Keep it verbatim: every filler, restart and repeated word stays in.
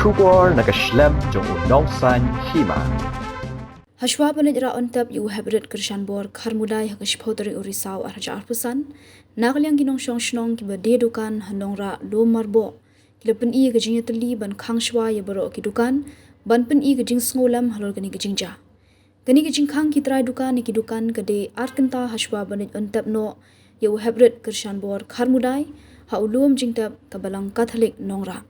Khubor na ka shlem jong u Nongsaiñ Hima. Hashwa ban leit rah on tep ïa u heprit kyrshan bor Kharmudai ha ka shiphew tarik u Risaw arhajar arphew san, na ka liang ki nongshong shnong kiba die dukan ha Nongrah Lum Marboh ki la pyni ïa ka jingïatylli ban khang shwa ïa baroh ki dukan ban pyni ka jingsngewlem halor kane ka jingjia. Kane ka jingkhang ki trai dukan ïa ki dukan ka dei ar kynta hashwa ban leit on tep noh ïa u heprit kyrshan bor Kharmudai ha u lum jingtep ka Balang Katholik Nongrah.